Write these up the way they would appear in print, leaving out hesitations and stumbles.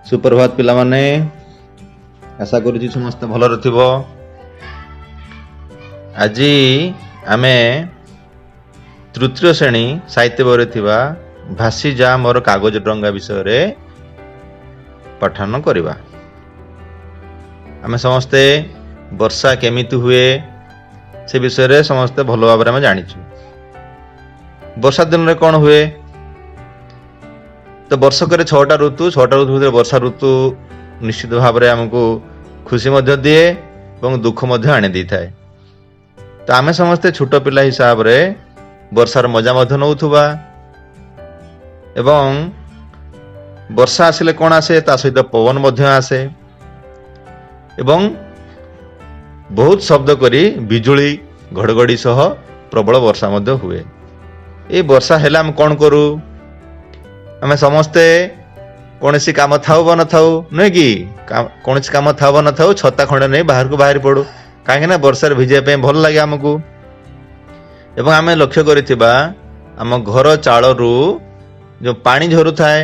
ସୁପ୍ରଭାତ ପିଲାମାନେ। ଆଶା କରୁଛି ସମସ୍ତେ ଭଲରେ ଥିବ। ଆଜି ଆମେ ତୃତୀୟ ଶ୍ରେଣୀ ସାହିତ୍ୟ ବହିରେ ଥିବା ଭାସି ଯା ମୋର କାଗଜ ଡଙ୍ଗା ବିଷୟରେ ପଠନ କରିବା। ଆମେ ସମସ୍ତେ ବର୍ଷା କେମିତି ହୁଏ, ସେ ବିଷୟରେ ସମସ୍ତେ ଭଲ ଭାବରେ ଆମେ ଜାଣିଛୁ। ବର୍ଷା ଦିନରେ କ'ଣ ହୁଏ? ତ ବର୍ଷକରେ ଛଅଟା ଋତୁ। ଛଅଟା ଋତୁ ଭିତରେ ବର୍ଷା ଋତୁ ନିଶ୍ଚିତ ଭାବରେ ଆମକୁ ଖୁସି ମଧ୍ୟ ଦିଏ ଏବଂ ଦୁଃଖ ମଧ୍ୟ ଆଣି ଦେଇଥାଏ। ତ ଆମେ ସମସ୍ତେ ଛୋଟ ପିଲା ହିସାବରେ ବର୍ଷାର ମଜା ମଧ୍ୟ ନେଉଥିବା ଏବଂ ବର୍ଷା ଆସିଲେ କ'ଣ ଆସେ? ତା ସହିତ ପବନ ମଧ୍ୟ ଆସେ ଏବଂ ବହୁତ ଶବ୍ଦ କରି ବିଜୁଳି ଘଡ଼ଘଡ଼ି ସହ ପ୍ରବଳ ବର୍ଷା ମଧ୍ୟ ହୁଏ। ଏଇ ବର୍ଷା ହେଲେ ଆମେ କ'ଣ କରୁ? ଆମେ ସମସ୍ତେ କୌଣସି କାମ ଥାଉ ବା ନଥାଉ, ନୁହେଁ କି? କୌଣସି କାମ ଥାଉ ବା ନଥାଉ, ଛତା ଖଣ୍ଡେ ନେଇ ବାହାରକୁ ବାହାରି ପଡୁ। କାହିଁକି ନା ବର୍ଷାରେ ଭିଜିବା ପାଇଁ ଭଲ ଲାଗେ ଆମକୁ। ଏବଂ ଆମେ ଲକ୍ଷ୍ୟ କରିଥିବା, ଆମ ଘର ଚାଳରୁ ଯେଉଁ ପାଣି ଝରୁଥାଏ,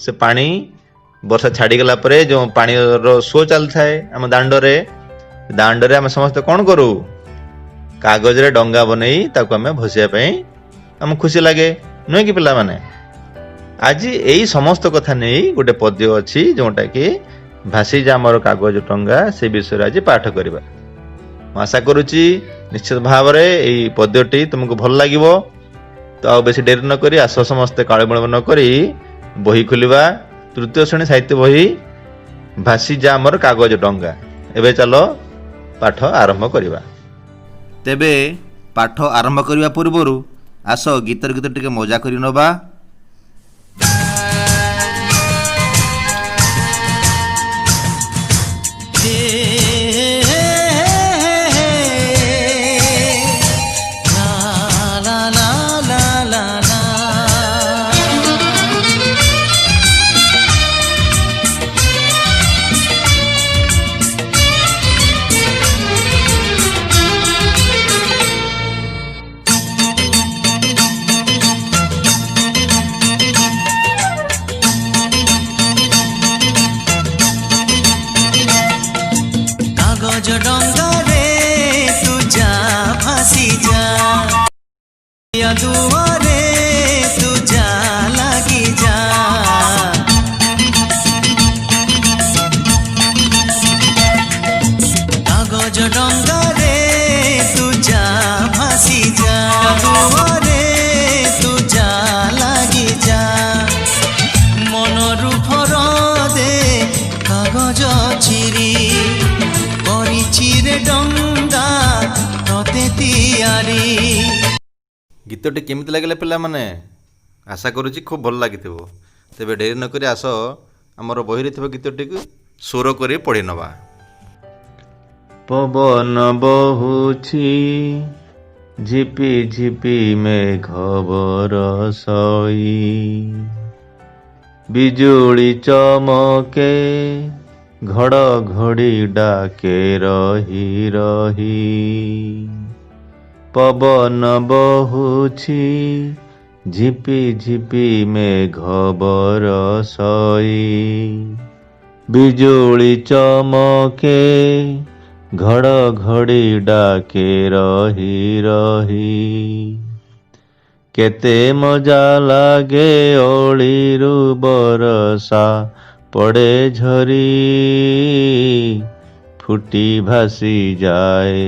ସେ ପାଣି ବର୍ଷା ଛାଡ଼ିଗଲା ପରେ ଯେଉଁ ପାଣିର ସୁଅ ଚାଲିଥାଏ ଆମ ଦାଣ୍ଡରେ, ଦାଣ୍ଡରେ ଆମେ ସମସ୍ତେ କ'ଣ କରୁ? କାଗଜରେ ଡଙ୍ଗା ବନେଇ ତାକୁ ଆମେ ଭସିବା ପାଇଁ ଆମକୁ ଖୁସି ଲାଗେ, ନୁହେଁ କି ପିଲାମାନେ? ଆଜି ଏଇ ସମସ୍ତ କଥା ନେଇ ଗୋଟେ ପଦ୍ୟ ଅଛି, ଯୋଉଟା କି ଭାସିଯା ମୋର କାଗଜ ଡଙ୍ଗା, ସେ ବିଷୟରେ ଆଜି ପାଠ କରିବା। ମୁଁ ଆଶା କରୁଛି ନିଶ୍ଚିତ ଭାବରେ ଏଇ ପଦ୍ୟଟି ତୁମକୁ ଭଲ ଲାଗିବ। ତ ଆଉ ବେଶୀ ଡେରି ନ କରି ଆସ, ସମସ୍ତେ କାଳବିଳମ୍ବ ନ କରି ବହି ଖୋଲିବା, ତୃତୀୟ ଶ୍ରେଣୀ ସାହିତ୍ୟ ବହି, ଭାସିଯା ଆମର କାଗଜ ଡଙ୍ଗା। ଏବେ ଚାଲ ପାଠ ଆରମ୍ଭ କରିବା। ତେବେ ପାଠ ଆରମ୍ଭ କରିବା ପୂର୍ବରୁ ଆସ ଗୀତରେ ଗୀତ ଟିକେ ମଜା କରି ନେବା। La la la la la la। କାଗଜ ଡଙ୍ଗାରେ ତୁ ଯା, ଭାସି ଯା, ଦୁଆରେ ତୁ ଯା, ଲାଗି ଯା। କାଗଜ ଡଙ୍ଗାରେ ତୁ ଯା, ଭାସି ଯା, ଦୁଆରେ ତୁ ଯା, ଲାଗି ଯା। ମନରୁ ଫର ଦେ କାଗଜ ଚିରି, କରିଛି ରେ ଡଙ୍ଗା ତତେ ତିଆରି। ଗୀତଟି କେମିତି ଲାଗିଲା ପିଲାମାନେ? ଆଶା କରୁଛି ଖୁବ୍ ଭଲ ଲାଗିଥିବ। ତେବେ ଡେରି ନକରି ଆସ, ଆମର ବହିରେ ଥିବା ଗୀତଟିକୁ ସ୍ୱର କରି ପଢ଼ି ନେବା। ପବନ ବହୁଛି ଝିପି ଝିପି ମେଘ ବରଷଇ, ବିଜୁଳି ଚମକେ, ଘଡ଼ଘଡ଼ି ଡାକେ ରହି ରହି। ପବନ ବହୁଛି ଝିପି ଝିପି ମେଘ ବରଷଇ, ବିଜୁଳି ଚମକେ, ଘଡ଼ଘଡ଼ି ଡାକେ ରହି ରହି। କେତେ ମଜା ଲାଗେ, ଓଳିରୁ ବରଷା ପଡ଼େ ଝରି, ଫୁଟି ଭାସି ଯାଏ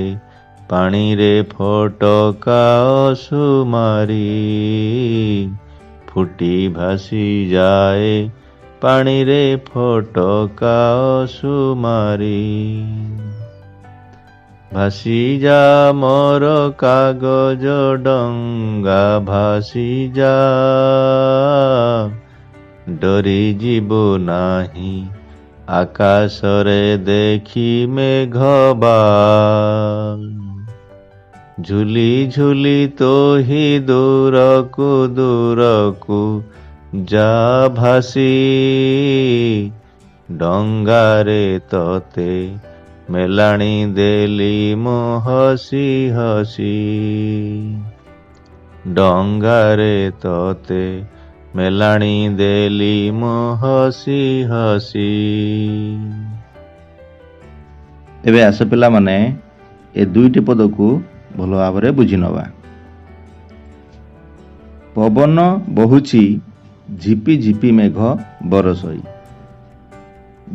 ପାଣିରେ ଫୋଟକା ଅସୁମାରି, ଫୁଟି ଭାସି ଯାଏ ପାଣିରେ ଫୋଟକା ଅସୁମାରି। ଭାସି ଯା ମୋର କାଗଜ ଡଙ୍ଗା, ଭାସି ଯା, ଡରି ଯିବୁ ନାହିଁ ଆକାଶରେ ଦେଖି ମେଘ ବାଲ। ଝୁଲି ଝୁଲି ତୋହି ଦୂରକୁ ଦୂରକୁ ଯା ଭାସି, ଡଙ୍ଗାରେ ତତେ ମେଲାଣି ଦେଲି ମୁଁ ହସି ହସି, ଡଙ୍ଗାରେ ତତେ ମେଲାଣି ଦେଲି ମୁଁ ହସି ହସି। ଏବେ ଆସ ପିଲାମାନେ, ଏ ଦୁଇଟି ପଦକୁ ଭଲ ଭାବରେ ବୁଝି ନେବା। ପବନ ବହୁଛି ଝିପି ଝିପି ମେଘ ବରସଇ,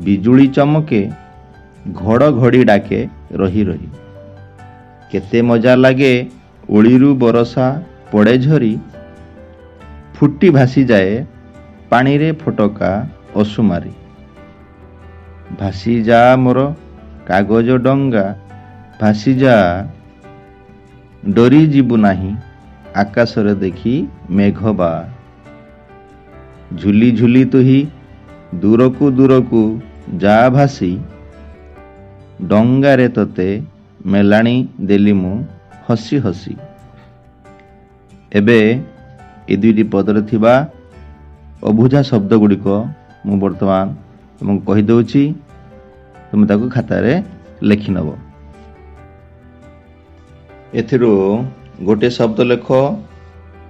ବିଜୁଳି ଚମକେ ଘଡ଼ଘଡ଼ି ଡାକେ ରହି ରହି। କେତେ ମଜା ଲାଗେ ଓଳିରୁ ବରଷା ପଡ଼େ ଝରି, ଫୁଟି ଭାସିଯାଏ ପାଣିରେ ଫୋଟକା ଅସୁମାରି। ଭାସିଯା ମୋର କାଗଜ ଡଙ୍ଗା ଭାସିଯା, ଡରିଯିବୁ ନାହିଁ ଆକାଶରେ ଦେଖି ମେଘ ବା। ଝୁଲି ଝୁଲି ତୁହି ଦୂରକୁ ଦୂରକୁ ଯା ଭାସି, ଡଙ୍ଗାରେ ତୋତେ ମେଲାଣି ଦେଲି ମୁଁ ହସି ହସି। ଏବେ ଏ ଦୁଇଟି ପଦରେ ଥିବା ଅବୁଝା ଶବ୍ଦ ଗୁଡ଼ିକ ମୁଁ ବର୍ତ୍ତମାନ ତୁମକୁ କହିଦେଉଛି, ତୁମେ ତାକୁ ଖାତାରେ ଲେଖିନେବ। ଏଥିରୁ ଗୋଟିଏ ଶବ୍ଦ ଲେଖ,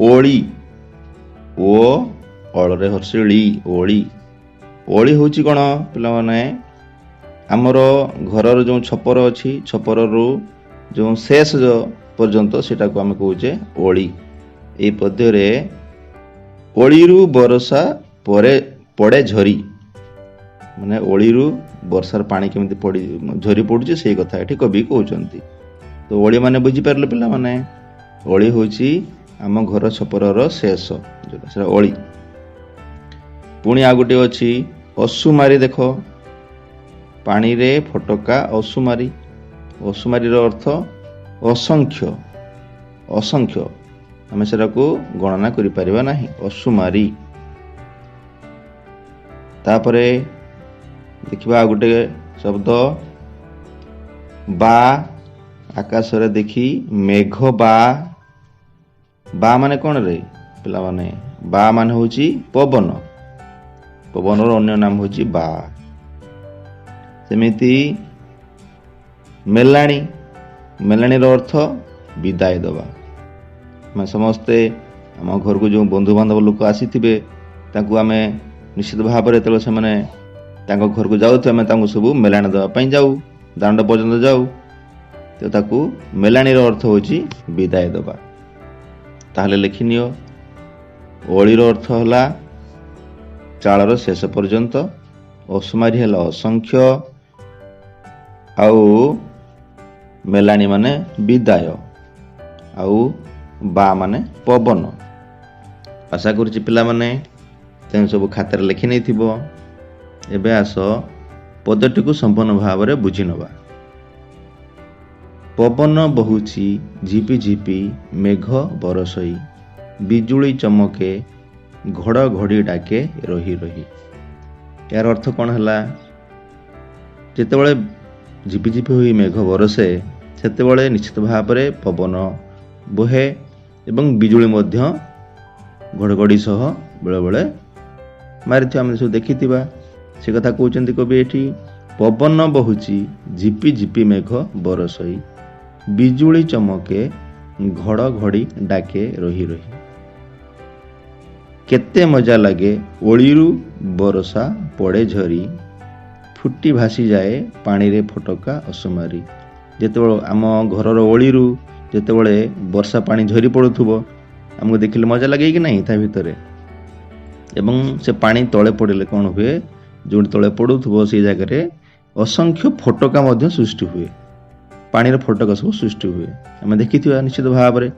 ଓଳି। ଓ ଅଳରେ ହର୍ଷି ଳି, ଓଳି। ଓଳି ହେଉଛି କ'ଣ ପିଲାମାନେ? ଆମର ଘରର ଯେଉଁ ଛପର ଅଛି, ଛପରରୁ ଯେଉଁ ଶେଷ ପର୍ଯ୍ୟନ୍ତ, ସେଟାକୁ ଆମେ କହୁଛେ ଓଳି। ଏଇ ପଦ୍ୟରେ ଓଳିରୁ ବରଷା ପରେ ପଡ଼େ ଝରି, ମାନେ ଓଳିରୁ ବର୍ଷାର ପାଣି କେମିତି ପଡ଼ି ଝରି ପଡ଼ୁଛି, ସେଇ କଥା ଏଠି କବି କହୁଛନ୍ତି। ତ ଓଳି ମାନେ ବୁଝିପାରିଲେ ପିଲାମାନେ? ଓଳି ହେଉଛି ଆମ ଘର ଛପରର ଶେଷ ଯେଉଁଟା, ସେଟା ଓଳି। ପୁଣି ଆଉ ଗୋଟିଏ ଅଛି ଅସୁମାରି। ଦେଖ, ପାଣିରେ ଫୋଟକା ଅସୁମାରି। ଅସୁମାରିର ଅର୍ଥ ଅସଂଖ୍ୟ। ଅସଂଖ୍ୟ, ଆମେ ସେଟାକୁ ଗଣନା କରିପାରିବା ନାହିଁ, ଅସୁମାରି। ତାପରେ ଦେଖିବା ଆଉ ଗୋଟେ ଶବ୍ଦ, ବା। ଆକାଶରେ ଦେଖି ମେଘ ବା। ବା ମାନେ କ'ଣ ରେ ପିଲାମାନେ? ବା ମାନେ ହେଉଛି ପବନ। ପବନର ଅନ୍ୟ ନାମ ହେଉଛି ବା। ସେମିତି ମେଲାଣି। ମେଲାଣିର ଅର୍ଥ ବିଦାୟ ଦେବା। ଆମେ ସମସ୍ତେ ଆମ ଘରକୁ ଯେଉଁ ବନ୍ଧୁବାନ୍ଧବ ଲୋକ ଆସିଥିବେ, ତାଙ୍କୁ ଆମେ ନିଶ୍ଚିତ ଭାବରେ ଯେତେବେଳେ ସେମାନେ ତାଙ୍କ ଘରକୁ ଯାଉଥିବେ, ଆମେ ତାଙ୍କୁ ସବୁ ମେଲାଣି ଦେବା ପାଇଁ ଯାଉ, ଦାଣ୍ଡ ପର୍ଯ୍ୟନ୍ତ ଯାଉ। ତ ତାକୁ ମେଲାଣିର ଅର୍ଥ ହେଉଛି ବିଦାୟ ଦେବା। ତାହେଲେ ଲେଖିନିଅ, ଓଳିର ଅର୍ଥ ହେଲା ଚାଳର ଶେଷ ପର୍ଯ୍ୟନ୍ତ, ଅସୁମାରି ହେଲା ଅସଂଖ୍ୟ, ଆଉ ମେଲାଣି ମାନେ ବିଦାୟ, ଆଉ ବା ମାନେ ପବନ। ଆଶା କରୁଛି ପିଲାମାନେ, ତେଣୁ ସବୁ ଖାତାରେ ଲେଖି ନେଇଥିବ। ଏବେ ଆସ ପଦଟିକୁ ସମ୍ପୂର୍ଣ୍ଣ ଭାବରେ ବୁଝି ନେବା। ପବନ ବହୁଛି ଝିପି ଝିପି ମେଘ ବରସଇ, ବିଜୁଳି ଚମକେ ଘଡ଼ଘଡ଼ି ଡାକେ ରହି ରହି। ଏହାର ଅର୍ଥ କ'ଣ ହେଲା? ଯେତେବେଳେ ଝିପି ଝିପି ହୋଇ ମେଘ ବରସେ, ସେତେବେଳେ ନିଶ୍ଚିତ ଭାବରେ ପବନ ବହେ ଏବଂ ବିଜୁଳି ମଧ୍ୟ ଘଡ଼ଘଡ଼ି ସହ ବେଳେବେଳେ ମାରିଥିବା ଆମେ ସବୁ ଦେଖିଥିବା। ସେ କଥା କହୁଛନ୍ତି କବି ଏଠି। ପବନ ବହୁଛି ଝିପି ଝିପି ମେଘ ବରସଇ, ବିଜୁଳି ଚମକେ ଘଡ଼ଘଡ଼ି ଡାକେ ରହି ରହି। କେତେ ମଜା ଲାଗେ ଓଳିରୁ ବରଷା ପଡ଼େ ଝରି, ଫୁଟି ଭାସିଯାଏ ପାଣିରେ ଫୋଟକା ଅସୁମାରି। ଯେତେବେଳେ ଆମ ଘରର ଓଳିରୁ ଯେତେବେଳେ ବର୍ଷା ପାଣି ଝରି ପଡ଼ୁଥିବ, ଆମକୁ ଦେଖିଲେ ମଜା ଲାଗେ କି ନାହିଁ ତା ଭିତରେ? ଏବଂ ସେ ପାଣି ତଳେ ପଡ଼ିଲେ କ'ଣ ହୁଏ? ଯେଉଁଠି ତଳେ ପଡ଼ୁଥିବ, ସେଇ ଜାଗାରେ ଅସଂଖ୍ୟ ଫୋଟକା ମଧ୍ୟ ସୃଷ୍ଟି ହୁଏ। ପାଣିର ଫୋଟକା ସବୁ ସୃଷ୍ଟି ହୁଏ, ଆମେ ଦେଖିଥିବା ନିଶ୍ଚିତ ଭାବରେ।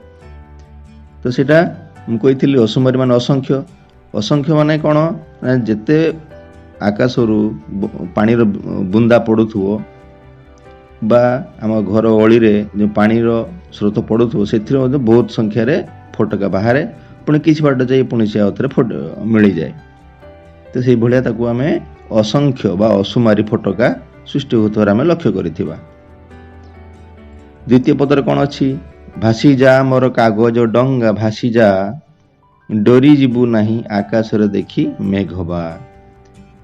ତ ସେଇଟା ମୁଁ କହିଥିଲି, ଅସୁମାରି ମାନେ ଅସଂଖ୍ୟ। ଅସଂଖ୍ୟ ମାନେ କ'ଣ ନା ଯେତେ ଆକାଶରୁ ପାଣିର ବୁନ୍ଦା ପଡ଼ୁଥିବ ବା ଆମ ଘର ଓଳିରେ ଯେଉଁ ପାଣିର ସ୍ରୋତ ପଡ଼ୁଥିବ, ସେଥିରେ ମଧ୍ୟ ବହୁତ ସଂଖ୍ୟାରେ ଫୋଟକା ବାହାରେ। ପୁଣି କିଛି ବାଟ ଯାଇ ପୁଣି ସେ ଆଉଥରେ ଫୋଟ ମିଳିଯାଏ। ତ ସେଇଭଳିଆ ତାକୁ ଆମେ ଅସଂଖ୍ୟ ବା ଅସୁମାରି ଫୋଟକା ସୃଷ୍ଟି ହେଉଥିବାର ଆମେ ଲକ୍ଷ୍ୟ କରିଥିବା। ଦ୍ୱିତୀୟ ପଦରେ କ'ଣ ଅଛି? ଭାସିଯା ମୋର କାଗଜ ଡଙ୍ଗା ଭାସିଯା, ଡରି ଯିବୁ ନାହିଁ ଆକାଶରେ ଦେଖି ମେଘବା।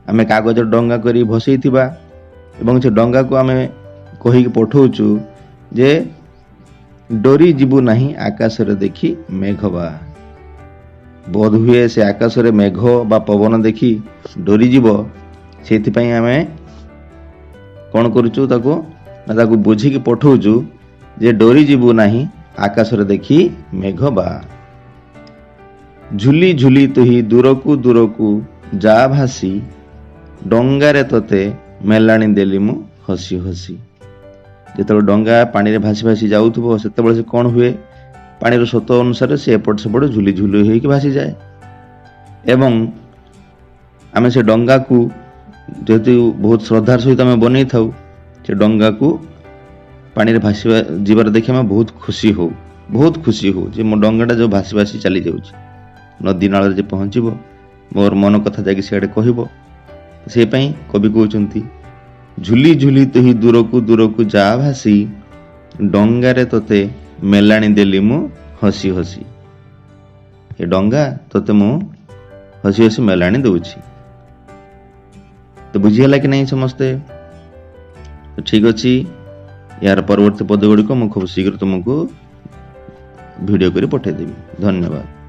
ଆମେ କାଗଜ ଡଙ୍ଗା କରି ଭସେଇଥିବା ଏବଂ ସେ ଡଙ୍ଗାକୁ ଆମେ କହିକି ପଠଉଛୁ ଯେ ଡରି ଯିବୁ ନାହିଁ ଆକାଶରେ ଦେଖି ମେଘବା। ବୋଧ ହୁଏ ସେ ଆକାଶରେ ମେଘ ବା ପବନ ଦେଖି ଡରିଯିବ। ସେଇଥିପାଇଁ ଆମେ କ'ଣ କରୁଛୁ ତାକୁ ନା ତାକୁ ବୁଝିକି ପଠଉଛୁ ଯେ ଡରିଯିବୁ ନାହିଁ ଆକାଶରେ ଦେଖି ମେଘ ବା। ଝୁଲି ଝୁଲି ତୁହି ଦୂରକୁ ଦୂରକୁ ଯା ଭାସି, ଡଙ୍ଗାରେ ତୋତେ ମେଲାଣି ଦେଲି ମୁଁ ହସି ହସି। ଯେତେବେଳେ ଡଙ୍ଗା ପାଣିରେ ଭାସି ଭାସି ଯାଉଥିବ, ସେତେବେଳେ ସେ କ'ଣ ହୁଏ? ପାଣିର ସ୍ରୋତ ଅନୁସାରେ ସେ ଏପଟ ସେପଟ ଝୁଲି ଝୁଲି ହେଇକି ଭାସିଯାଏ ଏବଂ ଆମେ ସେ ଡଙ୍ଗାକୁ ଯେହେତୁ ବହୁତ ଶ୍ରଦ୍ଧାର ସହିତ ଆମେ ବନେଇଥାଉ, ସେ ଡଙ୍ଗାକୁ ପାଣିରେ ଭାସିବା ଯିବାର ଦେଖି ଆମେ ବହୁତ ଖୁସି ହଉ, ବହୁତ ଖୁସି ହଉ ଯେ ମୋ ଡଙ୍ଗାଟା ଯେଉଁ ଭାସି ଭାସି ଚାଲି ଯାଉଛି, ନଦୀ ନାଳରେ ଯେ ପହଞ୍ଚିବ, ମୋର ମନ କଥା ଯାଇକି ସିଆଡ଼େ କହିବ। ସେ ପାଇଁ କବି କହୁଛନ୍ତି, ଝୁଲି ଝୁଲି ତୁହି ଦୂରକୁ ଦୂରକୁ ଯା ଭାସି, ଡଙ୍ଗାରେ ତୋତେ ମେଲାଣି ଦେଲି ମୁଁ ହସି ହସି। ଏ ଡଙ୍ଗା, ତୋତେ ମୁଁ ହସି ହସି ମେଲାଣି ଦେଉଛି। ତ ବୁଝିହେଲା କି ନାହିଁ ସମସ୍ତେ? ତ ଠିକ ଅଛି, ଏହାର ପରବର୍ତ୍ତୀ ପଦ ଗୁଡ଼ିକ ମୁଁ ଖୁବ୍ ଶୀଘ୍ର ତୁମକୁ ଭିଡ଼ିଓ କରି ପଠାଇଦେବି। ଧନ୍ୟବାଦ।